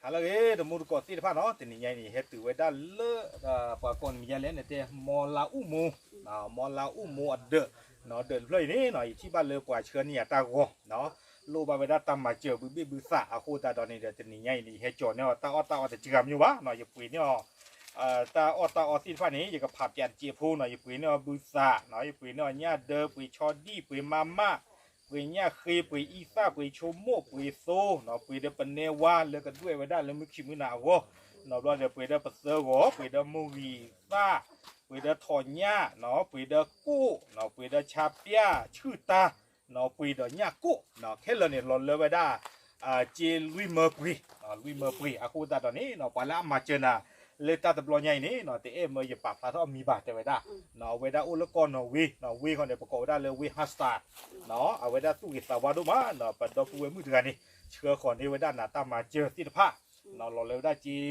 ဟါလၢအဂ့ၤ တံၤသကိးသ့ၣ်တဖၣ်နီၤ, တနံၤညါအံၤန့ၣ် ယဟဲတုၤဝဲဒၣ်လၢ ပှၤကိးနံၤမံၤယါလဲၣ်န့ၣ် တဲ မီလါအူၣ်မိၢ်, မီလါအူၣ်မိၢ်အဒၢး, ဒၢးတဖျၢၣ်အံၤန့ၣ်နီၤ ယထံၣ်ဘၣ်လၢပှၤဆှၢန့ၢ်ယၤတၢ်ဂီၤ, လိၣ်ဘၣ်ဝဲဒၣ်တၢ်မၤစၢၤဘုဘ့ၣ်ဘုသး အဃိသတးဒီးန့ၣ်ဒီး တနံၤညါအံၤန့ၣ် ယဟဲကၠီၤန့ၢ်အီၤတၢ်အီၣ်တၢ်အီတစှၤမံၤဘၣ်နီၤ, ယပှ့ၤန့ၢ်အီၤ တၢ်အီၣ်တၢ်အီသ့ၣ်တဖၣ်န့ၣ် ယကဖးပၠးတစဲးဖိနီၤ, ယပှ့ၤန့ၢ်အီၤဘုသးနီၤ, ယပှ့ၤန့ၢ်အီၤညၣ်ဒၢ ပှ့ၤဆီဒံၣ် ပှ့ၤမါမၣ် ပှ့ၤညၣ်ဃ့ ပှ့ၤအံသၣ် ပှ့ၤဆိကမိၣ် ပှ့ၤသိနီၤ, ပှ့ၤဒီးပနဲဝါလၢကဒွဲၣ်ဝဲဒၣ်လၢမုၢ်ခံမုၢ်နၤအဂီၢ်နီၤ, ဘျီဒီးပှ့ၤဒီးပသၢဂီၤ ပှ့ၤဒီးမိၢ်ဂံၢ်သၣ်, ပှ့ၤဒီးထိးညၣ်နီၤ, ပှ့ၤဒီးကိၣ်နီၤ, ပှ့ၤဒီးဆါပၠၣ် ဆူၣ်တၢ် နီၤ, ပှ့ၤဒီးညၣ်ကိၣ်နီၤ, ခဲလၢာ်န့ၣ် လီၤလၢဝဲဒၣ် က့လွံၢ်မၢပှ့ၤ, လွံၢ်မၢပှ့ၤ, အဃိသတးဒီးန့ၣ်နီၤ ပှၤလၢအမၤစၢၤနၤ လၢတၢ်တဘျီညါအံၤန့ၣ်နီၤ တအဲၣ်မၢယပာ်ဖျါထီၣ်အမံၤဘၣ် တဲဝဲဒၣ်နီၤ, အဝဲဒၣ်အိၣ်လၢကီၢ်နီၣ်ဝ့နီၤ, ဝ့ၢ်ဃီန့ၣ် ပကိးဝဲဒၣ်လၢဝ့ၢ်ဟးစတၢ်နီၤ, အဝဲဒၣ်သူၣ်ဂ့ၤသးဝါဒိၣ်မးနီၤ, ပဒီပုၢ်ဝဲၢ်မုၣ်တဂၤန့ၣ် ဆှၢဃီၤန့ၢ်ဝဲဒၣ်နၤတၢ်မၤစၢၤသ့ၣ်တဖၣ်နီၤ, လီၤလၢဝဲဒၣ်က့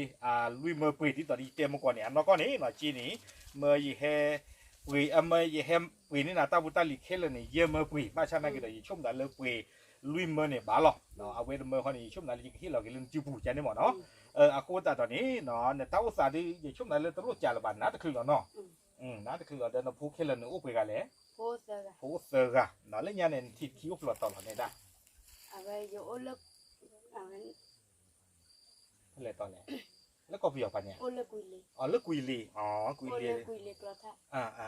လွံၢ်မၢပှ့ၤ ဒ်သိးဒီးယတဲမုၢ်ကီၢ်န့ၣ် အနီၢ်ကီၢ်န့ၣ်နီၤ က့န့ၣ် မၢယဟဲ ပှ့ၤ အမၢယဟဲပှ့ၤန့ၢ်နၤတၢ်ဖိတၢ်လံၤခဲလၢာ်န့ၣ် ယဲၢ်မၢပှ့ၤ, ဘၣ်ဆၣ်နာ်က့ဒီး ယဆိကမိၣ်သးလၢပှ့ၤလွံၢ်မၢန့ၣ်ဘၣ်လီၤ, အဝဲတမၢဃီန့ၣ် ယဆိကမိၣ်သးလၢယကဟ့ၣ်လီၤက့ၤလၢနစုပူၤ ကန့ၣ်မ့ၢ်နီၤ, အဃိသတးဒီးန့ၣ်နီၤ နတၢ်အိၣ်သးဒ် ယဆိကမိၣ်သးလၢတလိၣ်ကးလၢၤဘၣ် နါတချုးလီၤနီၤ, နါတချုးလီၤဒီးနဖိခဲလၢာ်န့ၣ်အိၣ်ပှဲၤဂၤလဲၣ်, ဖိအိၣ်သၢဂၤနီၤ, လၢညါန့ၣ် နထံၣ်ခံအိၣ်ဖျိးတီၤလီၤန့ၣ်ဒၣ် အဝဲယအိၣ်လၢ လဲၤတီၤလဲၣ်, လၢကီၢ်ပယီၤပှၤန့ၣ်, အိၣ်လၢကွံလ့ၤ, ကွံလ့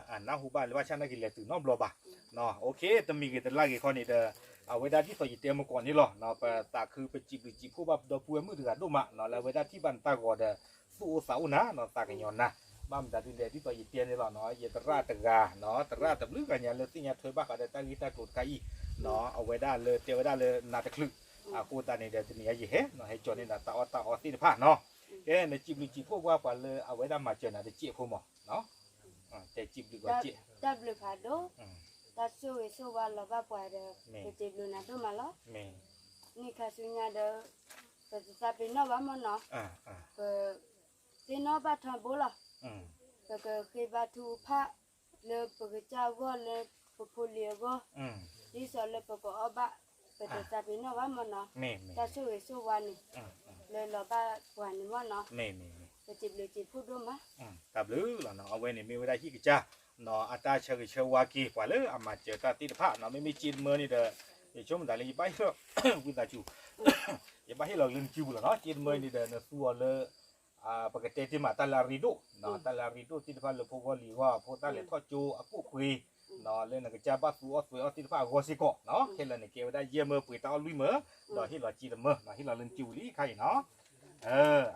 ၤ, နၢ်ဟူဘၣ်လၢဘၣ်ဆၣ်နာ်က့လဲၤတုၤနီတဘျီဘၣ်, တမံၤဂ့ၤတလၢ်ဂ့ၤခီန့ၣ်ဒီး အဝဲဒၣ်ဒ်သိးယတဲမုၢ်ကီၢ်န့ၣ်လီၤ, ပသးခုပစံးဘျုးစံးဖှိၣ်ဘၣ်ပဒီပုၢ်ဝဲၢ်မုၣ်တဂၤဒိၣ်မးနီၤ, လၢအဝဲဒၣ်ထံၣ်ဘၣ်နတၢ်ဂီၤဒီး သူၣ်အိၣ်သးအိၣ်နၤနီၤ, သးကညီၤနၤ, ဘၣ်မတၤဒ်လဲၣ် ဒ်သိးယတဲန့ၣ်လီၤနီၤ, ယသရၣ်တဂၤနီၤ, သရၣ်တဘျုးဂၤညါလၢသ့ၣ်ညါထွဲဘၣ်ဃးဒီးတၢ်ဂ့ၢ်တၢ်ကျိၤတခါအံၤနီၤ, အဝဲဒၣ်လၢတဲဝဲဒၣ်လၢနါတချုး, အဃိသတးန့ၣ်ဒီး တနံၤအံၤယဟဲနီၤ ဟဲကၠီၤန့ၢ်နၤတၢ်အီၣ်တၢ်အီသ့ၣ်တဖၣ်နီၤ, ကဲ နစံးဘျုးစံးဖှိၣ်ပှၤ ပှၤလၢအဝဲဒၣ်မၤစၢၤနၤတစဲးဖိမးနီၤ, တဲစံးဘျုးဂီၤစဲး, တၢ်ဘျုးဖးဒိၣ်, တၢ်ဆိၣ်ဂ့ၤဆိၣ်ဝါလီၤဘၣ်ပှၤဒီး ပစံးဘျုးနၤဒိၣ်မးလီၤ, နံၣ်ခါဆူညါဒီး ပတသးပ့ၤနီၣ်ဘၣ်မးနီၤ, ပ သ့ၣ်နီၣ်ဘၣ်ထီဘိလီၤ, ပကဃ့ဘါထုကဖၣ် လၢပကစၢ်အဂီၢ်လၢပဖိလံၤအဂီၢ်, ဒ်သိးလၢပကအီၣ်ဘၣ်, ပတသးပ့ၤနီၣ်ဘၣ်မးနီၤ, တၢ်ဆိၣ်ဂ့ၤဆိၣ်ဝါန့ၣ် လၢလီၤဘၣ်ပှၤန့ၣ်မးနီၤ, ပစံးဘျုးစံးဖှိၣ်ဒိၣ်မး, တၢ်ဘျုးလီၤနီၤ, အဝဲန့ၣ်မ့ၢ်ဝဲဒၣ်ဟံၣ်ကစၢ် နီၤ အတၢ်ဆၢဂ့ၤဆၢဝါက့ၤ ပှၤလၢအမၤစၢၤတၢ်သ့ၣ်တဖၣ်နီၤ, မ့မ့ၢ်စ့တမၢန့ၣ်ဒီး ယဆိကမိၣ်သးလၢယဘၣ်ဟ့ၣ်လီၤ ဝံသးစူၤ ယဘၣ်ဟ့ၣ်လီၤလၢနစုပူၤလီၤနီၤ, စ့တမၢန့ၣ်ဒီး နသူအီၤလၢ ပကတဲတ့ၢ်မး တၢ်လၢအရ့ဒိၣ်, တၢ်လၢအရ့ဒိၣ်သ့ၣ်တဖၣ်လၢဖိဂီၢ်လံၤအဂီၢ် အဖိတၢ်လဲၤထီၣ်ကၠိအကိၣ်ပှ့ၤ, လၢနကစၢ်ဘၣ်သူအီၣ်သွဲအီၣ်သ့ၣ်တဖၣ်အဂီၢ်စ့ၢ်ကီး, ခဲလၢာ်န့ၣ်ကဲဝဲဒၣ်ယဲၢ်မၢပှ့ၤတၢ်အီၣ်လွံၢ်မၢ, ဒီးဟ့ၣ်လီၤစ့တမၢ, ဟ့ၣ်လီၤလၢနစုပူၤလံခါအံၤနီၤ,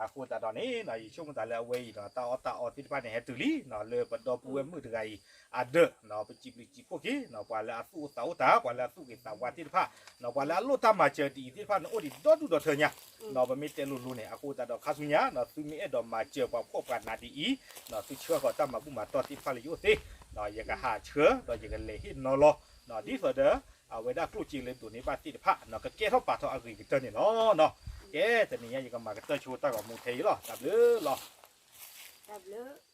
အဃိသတးဒီးန့ၣ် ယဆိကမိၣ်သးလၢအဝဲအံၤဒီး တၢ်အီၣ်တၢ်အီသ့ၣ်တဖၣ်န့ၣ် ဟဲတုၤလံ လၢပဒီပုၢ်ဝဲၢ်မုၣ်တဂၤအံၤ အဒၢး, ပစံးဘျုးစံးဖှိၣ်က့ၤ ပှၤလၢအသူၣ်အိၣ်သးအိၣ်တၢ် ပှၤလၢအသူၣ်ဂ့ၤသးဝါသ့ၣ်တဖၣ်, ပှၤလၢအလိၣ်တၢ်မၤစၢၤဒ်အံၤသ့ၣ်တဖၣ်န့ၣ် အိၣ်ဒံးဒီဒူၣ်ဒီထၢညါ, ပမ့ၢ်တဲလိၤလိၤန့ၣ် အဃိသတးဒီးခါဆူညါ သုမ့ၢ်အဲၣ်ဒိးမၤစၢၤပှၤဖှီၣ်ပှၤနးဒ်အံၤ, သုဆှၢဃီၤတၢ်မၤဘူၣ်မၤတီၢ်သ့ၣ်တဖၣ်လၢယအိၣ်သ့, ယကဟးဆှၢ ဒီးယကလဲၤဟ့ၣ်နီၤလီၤ, ဒ်သိးဒီး အဝဲဒၣ်ကျိၣ်စ့လၢဒိးန့ၢ်ဘၣ်သ့ၣ်တဖၣ် ကကဲထီၣ်ပာ်ထီၣ်အဂ့ၤကတၢၢ်န့ၣ်လီၤ. ကဲ တနံၤညါယကမၤကတၢၢ်ဆိတၢ်ဂီၤမူထဲအံၤလီၤ. တၢ်ဘျုးလီၤ. တၢ်ဘျုး